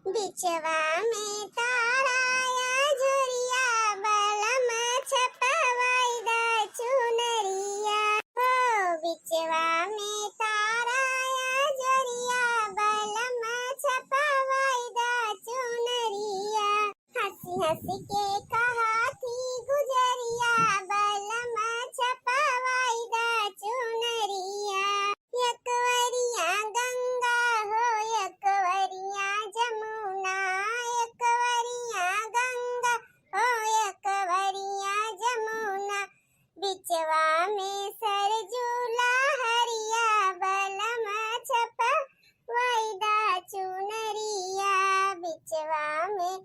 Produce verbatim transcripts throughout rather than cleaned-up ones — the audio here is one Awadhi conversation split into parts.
बिचवा में तारा या झुरिया, बलम छपवाई दा चुनरिया। हो बिचवा में तारा या झुरिया, बलम छपवाई दा चुनरिया। हँसी हँसी के कहा थी गुजरिया, बलम छपवाई दा चुनरिया। यकवरिया गंगा हो यकवरिया जमुना, यकवरिया गंगा हो यकवरिया जमुना, बिचवा में सरजू लहरिया, बलम छपवाई दा चुनरिया। बिचवा में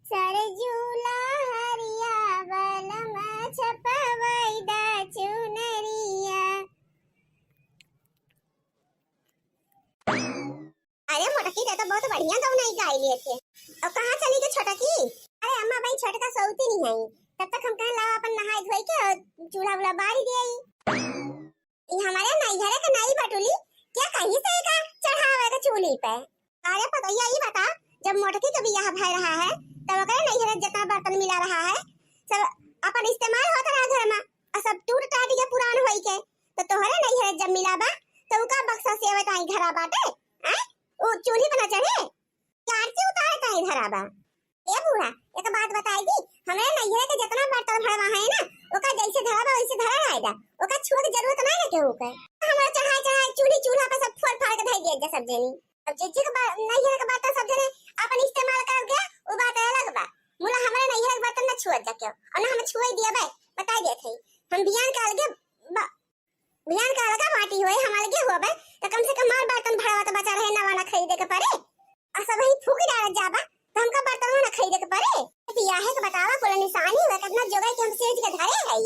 सरजू लहरिया, बलम छपवाई दा चुनरिया। अरे मोटकी, ते तो बहुत बढ़िया गवनाई गाय लिए थे। अब कहाँ चली गई छोटकी? अरे अम्मा, भाई छोटका सोती नहीं है, तब तक हम कहें लाओ अपन नहाए धोए के और चूल्हा वूल्हा बारी दे आई। ई हमारे नैहरे के नाई बटुली, क्या कहीं से का चढ़ावे के चूल्ही पे। अरे पतोहिया, ई बता, जब मोटकी के बियाह भय रहा है, तब ओकरे नैहरे जितना बर्तन मिला रहा है, सब अपन इस्तेमाल होत रहा घर में, और सब टूट टाट के पुरान होई के, तो तोहरे नैहरे जब मिला बा, तो उका बक्सा से आवत आई घरा बाटे, आय? उ चूल्ही पे ना चढ़े, चार से उतारे ताई धरा बा। ए बूढ़ा, एक बात बताई दी, हमरे नैहरे के जितना बर्तन भरवा है ना, ओका जैसे धरा बा वैसे धरा रहे दा, ओका छुए के जरूरत नहीं है केहू के। हमरा चढ़ाई चढ़ाई चूल्ही चूल्हा पे सब फोड़ फाड़ के धई दिया जा सब जनी। अब जे जे के बा-, नैहर के बर्तन सब जने अपन इस्तेमाल कर गया, वो बात अलग बा। मुला हमरे नैहर के बर्तन न छुअत जा केहू, और न हम छुए दिया बे, बताई देत हई। हम बियान के अलगे बा-, बियान के अलगा माटी होए, हम अलगे होबे, तो कम से कम हमार बर्तन भरवा तो बचा रहे, नवा ना खरीदे के पड़े। और सब ही फूकी डालत जाबा, तो हमका बर्तनवा ना खरीदे के पड़े। बियाहे के बतावा, कुल निशानी हुआ, कितना जोगाई के हम सेज के धरे हई।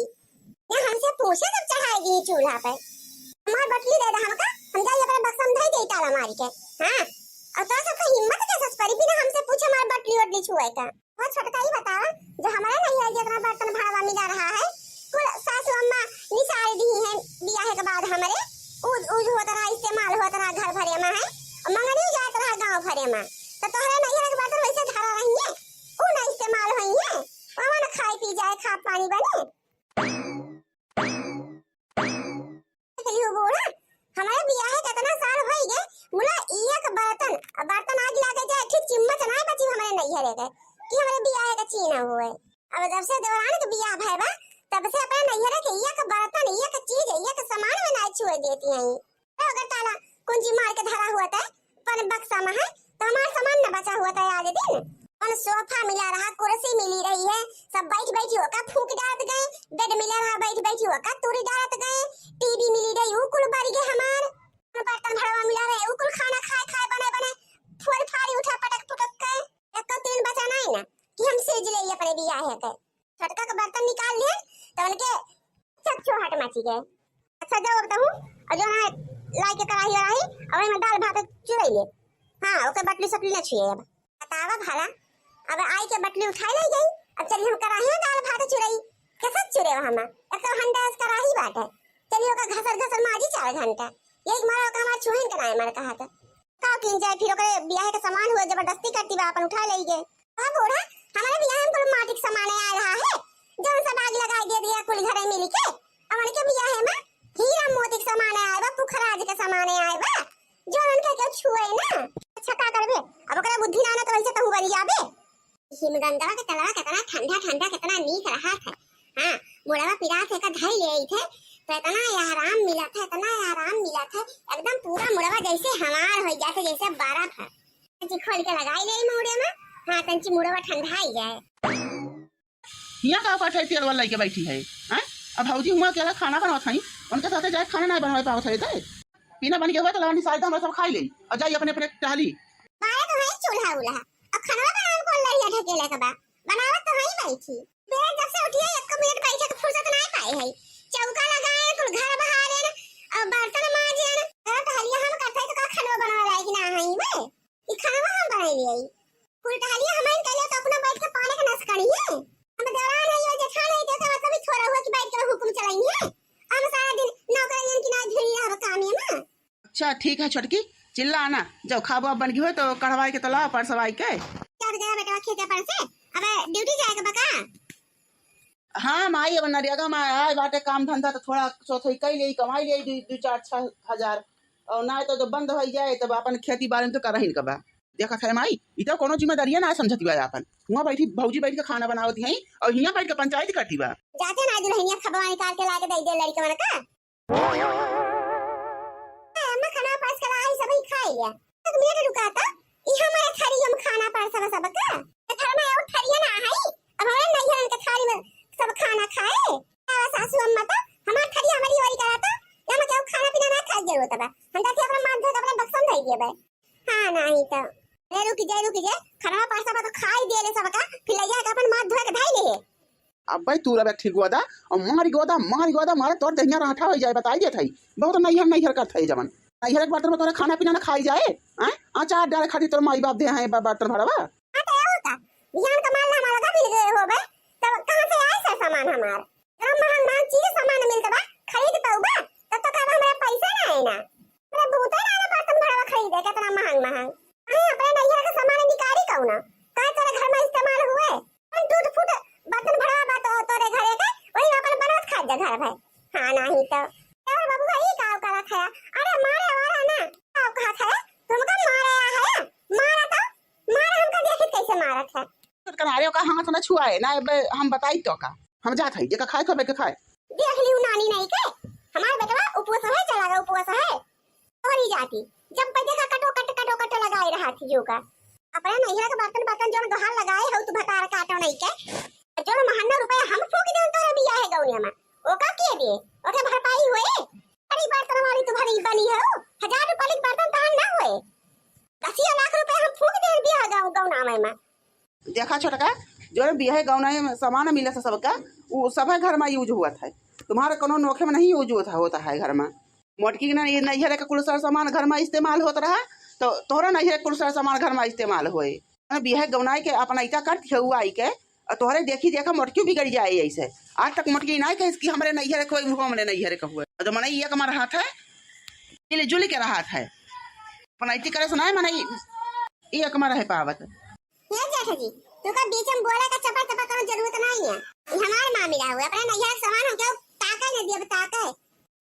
या हमसे पूछे तब चढ़ाई दी चूल्हा पे। हमार बटली दे दे हमका, हम जाई अपने बक्सा में धई दे ताला मारी के। हाँ, और तोरा सबका हिम्मत कैसे पड़ी बिना हमसे पूछे हमार बटली वटली छुए का? वो छोटका ही बतावा, जो हमारे नैहर जितना बर्तन भरवा मिला रहा है, कुल सासू अम्मा निसार दी है बियाहे के बाद हमरे, उ, उ होत रहा, इस्तेमाल होत रहा घर भरे में है, और मंगनी जात रहा गांव भरे में। तो तोहरे नैहर के बर्तन वैसे धरा रही है, उ ना इस्तेमाल होई है, वहाँ ना खाए पी जाए, खा पानी बने। चली हो बूढ़ा, हमारे बियाहे के इतना साल होई गए, मुला एक बर्तन, बर्तन आग लागे जाए, ठीक चिम्मच ना बची हमारे नैहरे के, कि हमारे बियाहे का चीना हुए। अब जब से देवरान के बियाह भय बा, तब से अपने नैहरे के एक बर्तन, एक चीज, एक सामान में ना छुए देती हैं। तो अगर ताला कुंजी मार के धरा हुआ था, पर बक्सा में है, तो हमार सामान न बचा हुआ था आज दिन। कौन सोफा मिला रहा, कुर्सी मिली रही है, सब बैठ बैठ ओका फूंक डालत गए, बेड मिला रहा, बैठ बैठ ओका तुरी डालत गए, टीवी मिली रही, ऊ कुल बरी गए हमार। बर्तन भरवा मिला रहे, ऊ कुल खाना खाए खाए बने बने फोड़ फाड़ी उठा पटक पुटक के। एक तो तीन बचा नहीं ना कि हम सेज ले अपने बियाहे के। छोटका के बर्तन निकाल लिए, तो उनके चकचोहट मची गए। अच्छा, जाओ अब तहू, और जो ना लाई के कढ़ाई वढ़ाई, और ओमे दाल भात चुरई ले। हाँ, ओके बटली सटली ना छुए अब। बतावा भला, अब आई के बटली उठाए ले गई, अब चली हम कढ़ाई में दाल भात चुरई। कैसे चुरे हम? एक तो हंडा से कढ़ाई बाटे, चली ओका घसर घसर माजी चार घंटा, यही मारा ओका हमार छुहिन के नाय मर कहा था। का किन जाए, फिर ओकरे बियाह के सामान हुए, जबरदस्ती करती बा, अपन उठा ले गए। हाँ बूढ़ा, हमारे बियाह में कुल माटी के सामान आए रहा है, जौन सब आग लगाई दे दिया कुल घरे मिल के। अब उनके बियाह में हीरा मोती के सामान आए बा, पुखराज के सामान आए बा, जौन उनके केहू छुए ना। अच्छा का करबे, अब ओकरा बुद्धि ना, ना तो वैसे तहु बरियाबे। हिमगंगवा के तलवा कितना ठंडा ठंडा, कितना नीक रहा था। हाँ, मुड़वा पिरात है का धई ले आई थे, तो इतना आराम मिला था, इतना आराम मिला था, एकदम पूरा मुड़वा जैसे हमार हो जाते, जैसे बर्फ है। तंची खोल के लगाई ले मुड़े में, हाँ, तंची मुड़वा ठंडा ही जाए। हियाँ का काट है तेल वाला लेके बैठी है, हैं? अब भौजी हुआ अकेला खाना बनवत हई, उनके साथे जाए खाना ना बनवाए पावत है, दे। पीना बन गया हुआ तो लावणी साइड में सब खाई ले और जाई अपने अपने टहली। बारे तो है चूल्हा उल्हा, अब खाना बनावे कौन लड़िया ढकेले के बा? बनावत तो है बैठी। बेरा जब से उठिए, एको मिनट बैठे के फुर्सत ना पाए है। चौका लगाए, कुल घर बहारे न, और बर्तन माजे न। अगर टहलिया हम करते तो का खाना बनावे लायक ना है बे? ई खाना हम बनाई लिए। कुल टहलिया हमारे कहले तो अपना बैठ के पानी के नस करिए। हम दौरान है, ये जेठान है, तो का मतलब ही थोड़ा हुआ कि बैठ के हुकुम चलाएंगे। हम सारा दिन नौकरियन की ना भिड़ी रहब कामे में। अच्छा, ठीक है छोटकी, चिल्ला ना, जब खाबो अब बन गई हो तो कढ़वाई के तो लाओ परसवाई के। चल गया बेटवा खेते पर से, अब ड्यूटी जाए के बका? हाँ माई, अब नरेगा में आए बाटे काम धंधा तो थोड़ा सोथई कई ले, कमाई ले दू, दू चार छह हजार, और ना तो जब बंद हो जाए तब अपन खेती बाड़ी में तो करहिन के बा। देखत है माई, ई तो कोनो जिम्मेदारिया ना समझत बा आपन। हुआं बैठी भौजी बैठ के खाना बनावत है और हियां बैठ के पंचायत करती बा। जाते ना दुल्हनिया खबवा निकाल के लाके दे दे लड़कवन का। ए, अम्मा खाना परस के लाई, सबही खाई लिया। एक मिनट रुका तो, ई हमारे थारी हम खाना परसब सबका। ए, थार में और थारिया ना है, अब हमारे नैहरन के थारी में सब खाना खाए। आ, सासू अम्मा तो हमार थारी हमारी ओरी करा तो, हम केहू खाना पीना ना खाए जरूरत बा। हम जाके अपना माथ धो के अपना बक्सा में धई दिए बे। हाँ, नाही तो। अरे रुक जे, रुक जे, खाना परसब तो खाई दे ले सबका, फिर ले जाके अपन माथ धोए के धाई ले है। अब्बे तू रबे ठीक गोदा, और मारी गोदा, मारी गोदा, मारे तोर देहिया राठा हो जाए, बताई देत हई। बहुत नैहर, नैहर करत हई जवन। नैहर एक बार तो तोरे खाना पीना ना खाई जाए, हैं? अचार डाले खातिर तोर माई बाप दे हैं बा-, बर्तन भरवा। हाँ, तो ये होता। बिहान का माल हमारा लगा मिल गए हो बे, तब कहाँ से आए सर सामान हमार? इतना महंग महंग चीज सामान मिलत बा, खरीद पाउबा? तब तो कहबा हमरा पैसा ना है ना। अरे भूते ना ना बर्तन भरवा खरीदे, कितना महंग महंग। अरे अपने नैहर के सामान निकारी कौना? काहे तोरे घर में इस्तेमाल हुए? अपन टूट फूट बर्तन भरवा बा तो तोरे घरे के, वही में अपन बनवत खात जा घर भर। हाँ, नाही तो। और बाबू, ई का करत है? अरे मारे वाला ना, का कहत है? तुमका मारे आया है? मारा तो, मारा हमका देखित कैसे मारत है। छोटकन, अरे ओका हाथ ना छुआए ना, अब हम बताई तो का। हम जात हई, जेका खाए खाबे के खाए। देख ली उ नानी नहीं के, हमार बेटवा उपवास है, चला गया उपवास है। तोहरी जाति, जब पे देखा कटो कट, कटो कट लगाए रहा थी जो का। अपने नैहर के बर्तन, बर्तन जौन गोहार लगाए हो तू भतार काटो नहीं के, जौन महंगा रुपया हम फूंक देन तोरे बियाहे गौनिया में, ओका के दे? ओके भरपाई होए? अरे बर्तन वाली तू भरी बनी हो, हजार रुपया के बर्तन तहान ना होए, दसिया लाख रुपया हम फूंक देन बियाह गौ-, गौना में। देखा छोटका, जौन बियाहे गौना में सामान मिले से सबका, उ सभे घर में use हुआ था। तुम्हारे कोनो नोखे में नहीं use होता, होता है घर में। मोटकी के ना, ये नैहर के कुल सर सामान घर में इस्तेमाल होत रहा, तो तोहरा नैहर के कुल सर सामान घर में इस्तेमाल होए। बियाहे गौनाई के अपना इता करत है उ आई के, और तोहरे देखी देखा मोटकी बिगड़ जाए ऐसे। आज तक मोटकी नहीं कहिस कि हमरे नैहर के होए, वो हमरे नैहर के हुए। तो मने ये कमा रहा था, मिल जुल के रहा था, अपना इति करे से नहीं मने ये कमा रहे पावत। हे जेठ जी, तू का बीच में बोले का चपर चपर करो जरूरत नहीं है। ये हमार मामला हुआ, अपने नैहर के सामान हम क्यों ताके न दिए, ताके।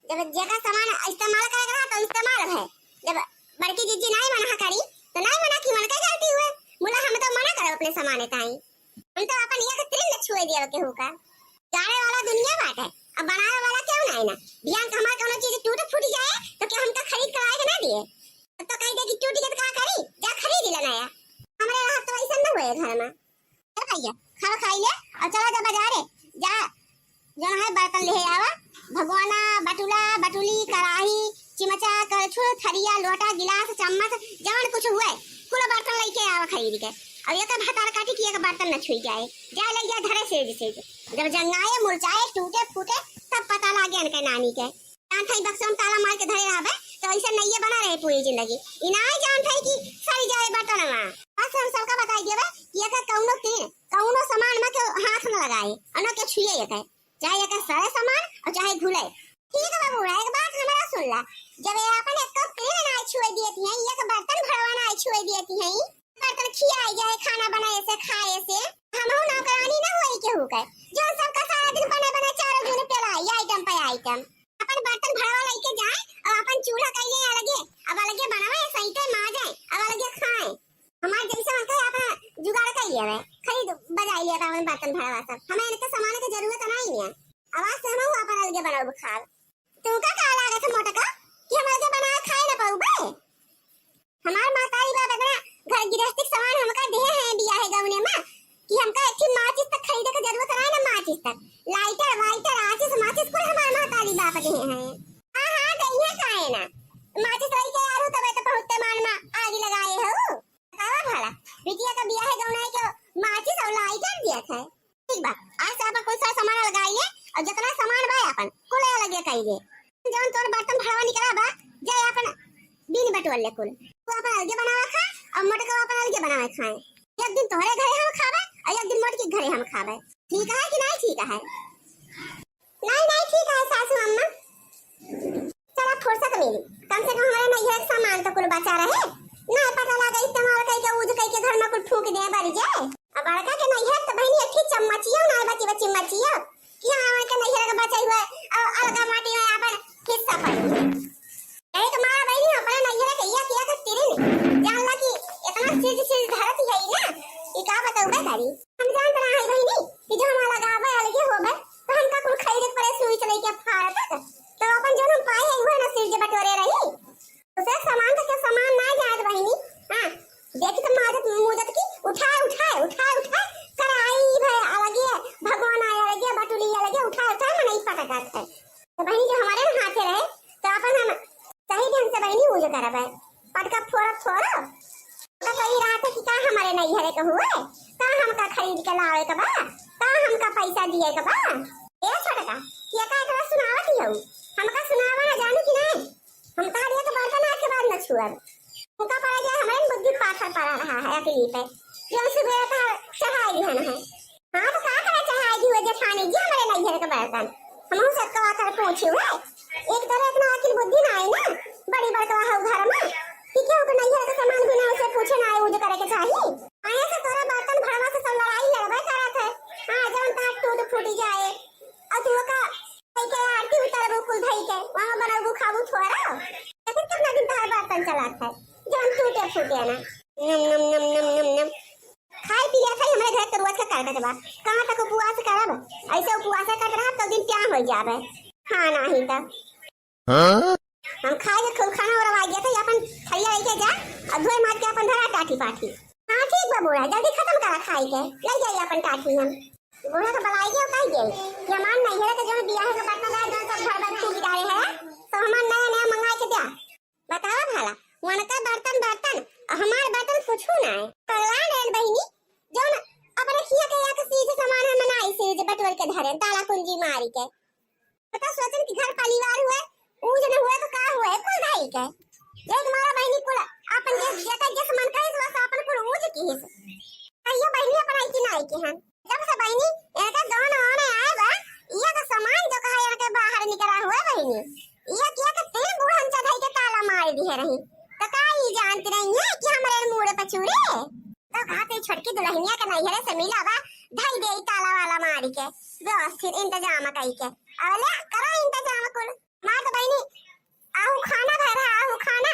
जब जेका सामान इस्तेमाल करे के रहा तो इस्तेमाल है। जब बड़की जीजी नहीं मना करी तो नहीं मना की, मन के गलती हुए। मुला हम तो मना करो अपने सामान ताई। हम तो अपन एक तिल न छुए दिए केहू का। गाड़े वाला दुनिया बाटे, अब बनावे वाला क्यों नहीं ना। बिहान के हमार कोनो चीज टूट फूट जाए तो क्या हमका खरीद के लाए के ना दिए? अब तो कह दे कि टूट गया तो का करी, जा खरीद ले नया। हमरे रहत तो ऐसा न हुए घर में। ए भैया, खाना खाई ले और चला जा बाजारे, जा जौन है बर्तन ले आवा, भगवाना, बटुला, बटुली, कढ़ाई, चिमचा, करछुल, थरिया, लोटा, गिलास, चम्मच, जवन कुछ हुए, कुल बर्तन लेके आवा खरीद के। और एक भतार काटी कि एक बर्तन न छुई जाए, जा ले जा धरे सेज सेज। जब जंगाए, मुरझाए, टूटे फूटे, तब पता लागे अनके नानी के। जान था, ई बक्सवा में ताला मार के धरे रहबे, तो ऐसे नइये बना रहे पूरी जिंदगी। ई नाहीं जान था कि सड़ जाए बर्तनवा। बस हम सबका बताई देबे कि एकर कौनो तीन, कौनो सामान में केहू हाथ न लगाए, और न केहू छुए एकर। चाहे एकर सड़े सामान और चाहे घुले। ठीक बा बूढ़ा, एक बात हमारा सुन ला, जब ये अपन एक तीन ना छुए दिए थी, एक बर्तन भरवा ना छुए दिए थी, बर्तन खियाए जाए, खाना बनाए से, खाए से, हमहू नौकरानी ना होई केहू के, जो सबका सारा दिन बने बने चारों जने पेलाई, आइटम पे आइटम। अपन बर्तन भरवा लेके जाए और अपन चूल्हा कइले अलगे, अब अलगे बनावे, सैते माजे, अब अलगे खाए। हमार जैसे मन करे अपना जुगाड़ कर लिया है, खरीद बजाई लिया था अपन बर्तन भरवा सब। हमें इनके सामान के जरूरत नहीं है। आवाज से हमहू अपन अलगे बनाओ खाब। तुमका का लागत है मोटका कि हम अलगे बना खाए ना पाऊबे? हमार महतारी बाप इतना घर गृहस्थी के सामान हमका देहे हैं बियाहे गौने में कि हमका एक ठे माचिस तक खरीदे के जरूरत ना है ना, माचिस तक, लाइटर वाइटर, आचिस माचिस कुल हमार महतारी बाप देहे हैं। हाँ हाँ, देहे काहे ना, माचिस लेके आरू तबे तो बहुत तेमान में आग लगाए हो। बतावा भला, बिटिया का बियाहे गौनाई के माचिस और लाइटर दिया था। ठीक बा, आज से आपन कुल सारा सामान अलगाइए और जितना सामान बा आपन कुल अलगे कइए। जौन तोर बर्तन भरवा निकला बा, जाए आपन बीन बटोर ले कुल। तू आपन अलगे बनावा खा और मोटका आपन अलगे बनावे खाए। एक दिन तोहरे घरे हम खाबे और एक दिन मोटकी के घरे हम खाबे। ठीक है कि नहीं ठीक है? नहीं, नहीं ठीक है सासू अम्मा। चला फुर्सत मिली, कम से कम हमरे नैहर के सामान तो कुल बचा रहे। ना पता लगा इस्तेमाल कई के ऊज कई के घर में कुल फूंक दे बरी जे। अब बड़का के नैहर तो बहिनी एक ही चम्मचियो ना बची बची मचियो कि हाँ हमरे के नैहर के बचाई हुआ और अलगा माटी में अपन हिस्सा पड़ी। यही तो मारा बहिनी अपने नैहर के इया किया के तिरिन जान ला कि इतना चीज चीज धरत है ना कि का बताऊबे करी। हम जानत रहा है बहिनी कि जो हमारा लगावे अलगे होबे तो हमका कुल खरीदे पड़े सुई से लेके फाड़ तक। तो अपन जो हम पाए है वह ना सिर जे बटोरे रही। दूसरे सामान तो के सामान ना जात बहिनी। हाँ, देखी तो माजत मुजत की उठाए उठाए उठाए उठाए कराई भय अलगे, भगवान आए अलगे, बटुली अलगे उठाए उठाए मनई पटकत है। तो बहिनी जो हमारे ना हाथे रहे तो अपन हम सही ढंग से बहिनी ऊज करब है। पटका फोड़ब थोड़ो। तो कही रहा था कि का हमारे नैहरे के हुए, का हमका खरीद के लावे के बा, का हमका पैसा दिए के बा। ए छोटका, कि का एकरा सुनावत ही हऊ? हमका सुनावा ना जानू कि नहीं? हम तहरिया के बर्तन आज के बाद न छुअब। उनका पड़ा गया हमारे बुद्धि पाथर पड़ा रहा है अकली पे, जो सुबह का चढ़ाई दिहन है। हाँ, तो का करे चढ़ाई दी हो जेठानी जी हमारे नैहर के बर्तन? हमहू से कवा कर पूछी हुए। एक तरह इतना अकिल बुद्धि ना आई ना, बड़ी बड़कवा हो घर में, कि केहू के नैहर के सामान बिना उसे पूछे ना आए, ऊज करे के चाही। आए से तोरा बर्तन भरवा से सब लड़ाई लड़बे करत है। हाँ, जवन तार टूट फूट जाए, और तू का कई के आरती उतारबू कुल धई के, वहाँ बनबू खाबू थोड़ा। लेकिन कितना दिन तहार बर्तन चलत है, जवन टूटे फूटे ना। नम, नम, नम, नम, नम, नम। खाए पिए खाई हमरे घर के रोज के करबे के बा। कहाँ तक उपवास करब? ऐसे उपवास करत रहब तो दिन त्याम हो जाबे। हाँ, नाही त। हाँ? हम खाए के खूब खाना और आ गया था, अपन थरिया लेके जा और धोए माज के अपन धरा टाठी पाठी। हाँ, ठीक बा बूढ़ा, जल्दी खत्म करा खाए के, ले जाइए अपन टाठी हम। बूढ़ा के बलाई गया, कह गए कि हमार नैहर के जौन बियाह के बर्तन रहा, जौन सब घर बर फूंक डाले है, सब हमार नया नया मंगा के द्या। बतावा भला, उनका बर्तन बर्तन, और हमार बर्तन कुछू ना है। पगला गइल बहिनी, जौन अपने खिया के एक चीज सामान हम ना आई चीज बटोर के धरे, ताला कुंजी मारी के। पता सोचन कि घर परिवार हुए, ऊ जन हुए तो का हुए, कुल भाई के। एक मारा बहिनी कुल अपन जे, जेकर जस मन करे, बस अपन कुल ऊज किहिस। कहियो बहिनी अपन आई कि ना आई कि हन। जब से बहिनी इनका गौन होने आए बा, ये तो सामान जो कहा इनके बाहर निकला हुआ बहिनी। ये किया के तीन बूढ़न चढ़ाई के ताला मार दिए रही। तो का ई जानती नहीं है कि हमारे मूड़े पे चूड़े? तो कहा ते छोटकी दुल्हनिया के नैहरे से मिला बा, धई दे ई ताला वाला मारी के, व्यवस्थित इंतजाम कई के। अबले करा इंतजाम कुल। मार तो बहिनी, आहू खाना घर है, आहू खाना।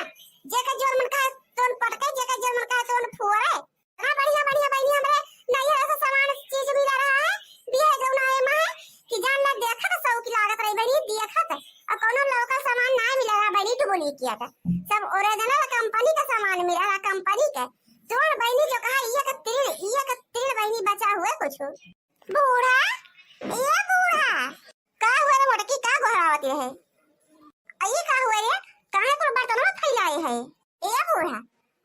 जेकर जोर मन का तोन पटके, जेकर जोर मन का तोन फोरे। इतना बढ़िया, बढ़िया बहिनी हमरे नैहर से सामान चीज मिला रहा है, बियाह जौन आए में है कि जान ना देखत सौ की लागत रही बहिनी, देखत। और कौनो local सामान ना मिला रहा बहिनी, duplicate। सब original company का सामान मिला रहा, company के। जोन बहिनी जो कहा, ये के तीन, ये के तीन बहिनी बचा हुए कुछ। बूढ़ा, ए बूढ़ा, का हुआ रे मोटकी, का गोहरावत रहे? आ ई का हुआ रे? काहे कुल बर्तनवा फैलाए है? ए बूढ़ा,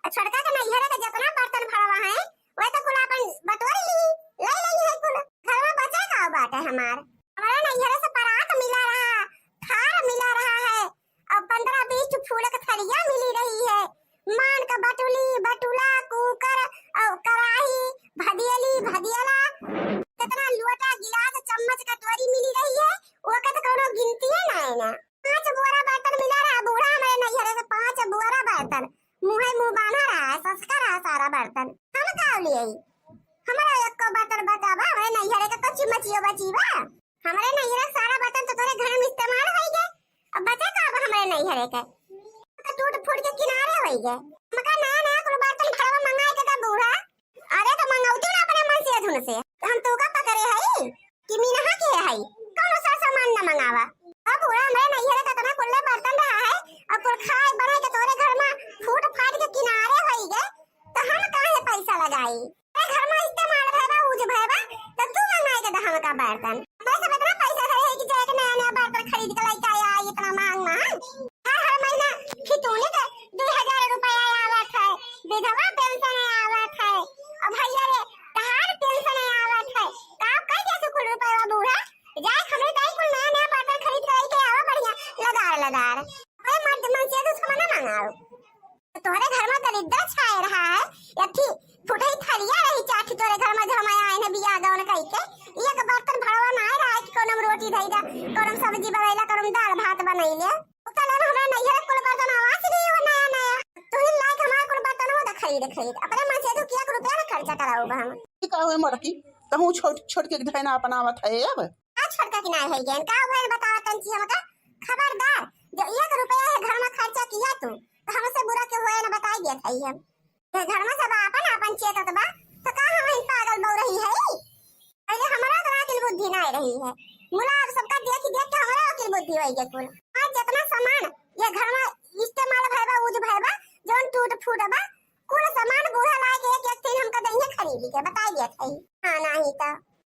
आ छोटका के नैहर के जितना बर्तन भरवा है, वह तो कुल अपन बटोर ली, ले ले है कुल। घर में बचा का बाटे हमार? हमारा नैहर से परात मिला रहा, थार मिला रहा है, और पन्द्रह बीस ठो फूल के थरिया मिली रही है। मान का बटुली, बटुला, कुकर, और कराही, भदियली, भदियला, कितना लोटा, गिलास, चम्मच, कटोरी मिली रही है, ओकर तो कौनो गिनती है ना है ना। पाँच बोरा बर्तन मिला रहा बूढ़ा हमारे नैहरे से, पाँच बोरा बर्तन। मुँहे मुँह बांधा रहा है, ससका रहा सारा बर्तन। हम का लिए? हमारा एको बर्तन बचा बा, हमारे नैहरे का कच्ची मचियो बची बा। हमारे नैहरे सारा बर्तन तो तोरे घर में इस्तेमाल होई गए, अब बचा का बा हमारे नैहरे के? तो टूट फूट के किनारे होई गए। हमका नया नया कुल बर्तन भरवा मंगाए के दा बूढ़ा। अरे तो मंगौती ना अपने मन से अधुन से। तो हम तो का पकड़े हई कि मीनहा के हई? कौनो सा सामान ना मंगावा। अब बूढ़ा हमारे नैहरे का इतना कुल्ले बर्तन रहा है, अब कुल खाए बनाए के तोरे घर में फूट फाट के किनारे होई गए, तो हम काहे पैसा लगाई? ए घर में इस्तेमाल भय बा, यूज भय बा, तो तू मंगाए के दा हमका बर्तन। पैसा इतना पैसा है कि जाके नया नया बर्तन खरीद के लेके आया, इतना महंग महंग। हर, हर महीना खितौनी के दो हजार रुपया आवत है, विधवा पेंशन आवत है। अब भैया रे, तहार पेंशन आवत है, का कह दे सु कुल रुपया बूढ़ा? जाए हमरे ताई कुल नया नया बर्तन खरीद के लेके आवा बढ़िया, लगार लगार। अरे मर्द मन से तो सामान मंगाओ। तो तोहरे घर में दरिद्र छाए रहा है, या थी फुटही थरिया रही चाठी तोरे घर में जो हम आए हैं बियाह गौन कई के, एक बर्तन भरवा ना आए रहा है कि कौन हम रोटी धई दा, कौन हम सब्जी बनैला, कौन हम दाल भात बनैले। तो ले हम चटराऊ बा हम। ठीक है, मोटकी, तहूँ छोट, छोटके के धैना अपनावत है अब। का छोटका की नाय है गेन? का भइल बतावा तंची हमका? खबरदार, जो एक रुपया है घर में खर्चा किया तू, तो हमसे बुरा के होए ना बताई देत है हम। ये घर में सब आपन आपन चेतत बा, तो का हम इन पागल बउरही है? पहले हमरा तो अकिल बुद्धि नाय रही है, मुला अब सबका देख देख के हमरा अकिल बुद्धि होई गे कुल। आज जितना सामान ये घर में इस्तेमाल भय बा, यूज भय बा, जौन टूट फूट बा, कुल सामान बूढ़ा लाए के एक एक तीन हमका दइहे खरीद के, बताई देत है। हाँ, नाही तो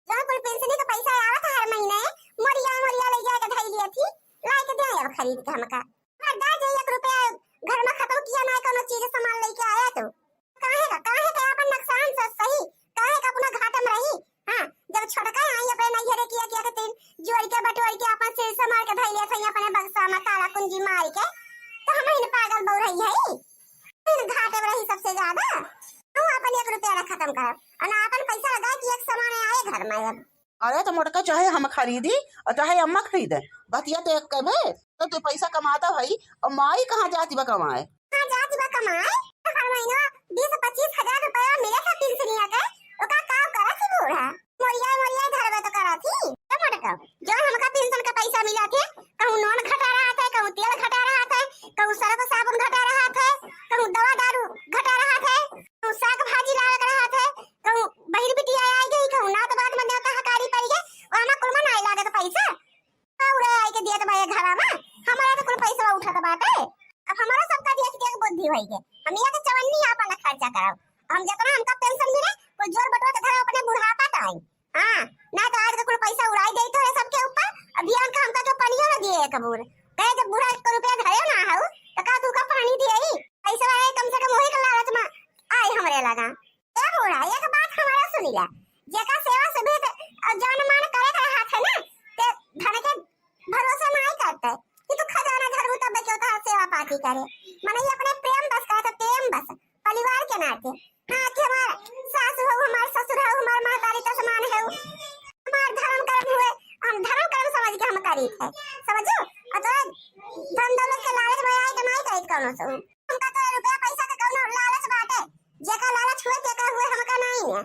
जौन कुल पेंशनी का पैसा आवत है हर महीने, मोरिया मोरिया ले जाए के धई लिया थी, लाए के दे अब खरीद के हमका। हर दा जे एक रुपया घर में खत्म किया ना, कोनो चीज सामान लेके आया तो काहे का, काहे का अपन नुकसान से सही, काहे का अपना घाटा में रही? हाँ, जब छोटका आई अपने नैहरे किया, किया के तीन जोड़ के बटोर के अपन सिर से मार के धई लिया था अपने बक्सा में ताला कुंजी मार के, तो हम ही पागल बउरही है, फिर घाटे में रही सबसे ज्यादा। तू अपन एक रुपया ना खत्म करब, और ना अपन पैसा लगा कि एक सामान आए घर में अब। अरे तो मोटका, चाहे हम खरीदी और चाहे अम्मा खरीदे, बतिया तो एक कहबे। तो तू पैसा कमाता भाई, और माई कहाँ जाती बा कमाए? कहाँ जाती बा कमाए? तो हर महीना बीस पच्चीस हजार रुपया मिले था पेंशनिया के, ओका का करत थी बूढ़ा? मोरिया मोरिया धरबे तो करत थी। ए मोटका, जो हमका पेंशन का पैसा मिला थे, कहूँ नून घटा रहा था, कहूँ तेल घटा रहा था, कहूँ सर्फ साबुन घटा रहा था, कहूँ दवा दारू घटा रहा था, कहूँ साग भाजी लावे के रहा था, कहूँ बहिर बिटिया आई गई, कहूँ नात बात में देवता हकारी पड़ गए, ओमा कुल में नाई लागत पैसा। का उड़े आई के दियत बा ये घरा में? हमारा तो कुल पैसा उठत बाटे। अब हमारा सबका देख देख बुद्धि होई गए। हम यहाँ के चवन्नी आपन खर्चा करब। हम जितना हमका पेंशन मिले, कुल जोड़ बटोर के धरब अपने बुढ़ापा टाइम। हाँ, ना तो आज के कुल पैसा उड़ाई देई तोहरे सबके ऊपर। अब बिहान का हमका के पानियो ना दिए एक बूंद। कहे जब बूढ़ा एक रुपया धरे ना हऊ, तो का तू का पानी दिए? पैसा वाले कम से कम वही के लालच में आए हमरे लगा। ए बूढ़ा, एक बात हमारा सुनी ला, जेका सेवा सुविध और जौन मान करे के हाथ है ना, ते धन के भरोसे नाई करते कि तू खजाना धरबू तब के उतार सेवा पाती करे। मनई अपने प्रेम बस करते, प्रेम बस, परिवार के नाते। हाँ, कि हमार सास हो, हमार ससुर हो, हमार महतारी के समान है, हमार धर्म कर्म हुए, हम धर्म कर्म समझ के हम करी थे, समझो? और तो धन दौलत के लालच में आए के नाई करी कौनो से। हमका तो रुपया पैसा के कौनो लालच बाटे, जेका लालच हुए तेका हुए, हमका नाई है।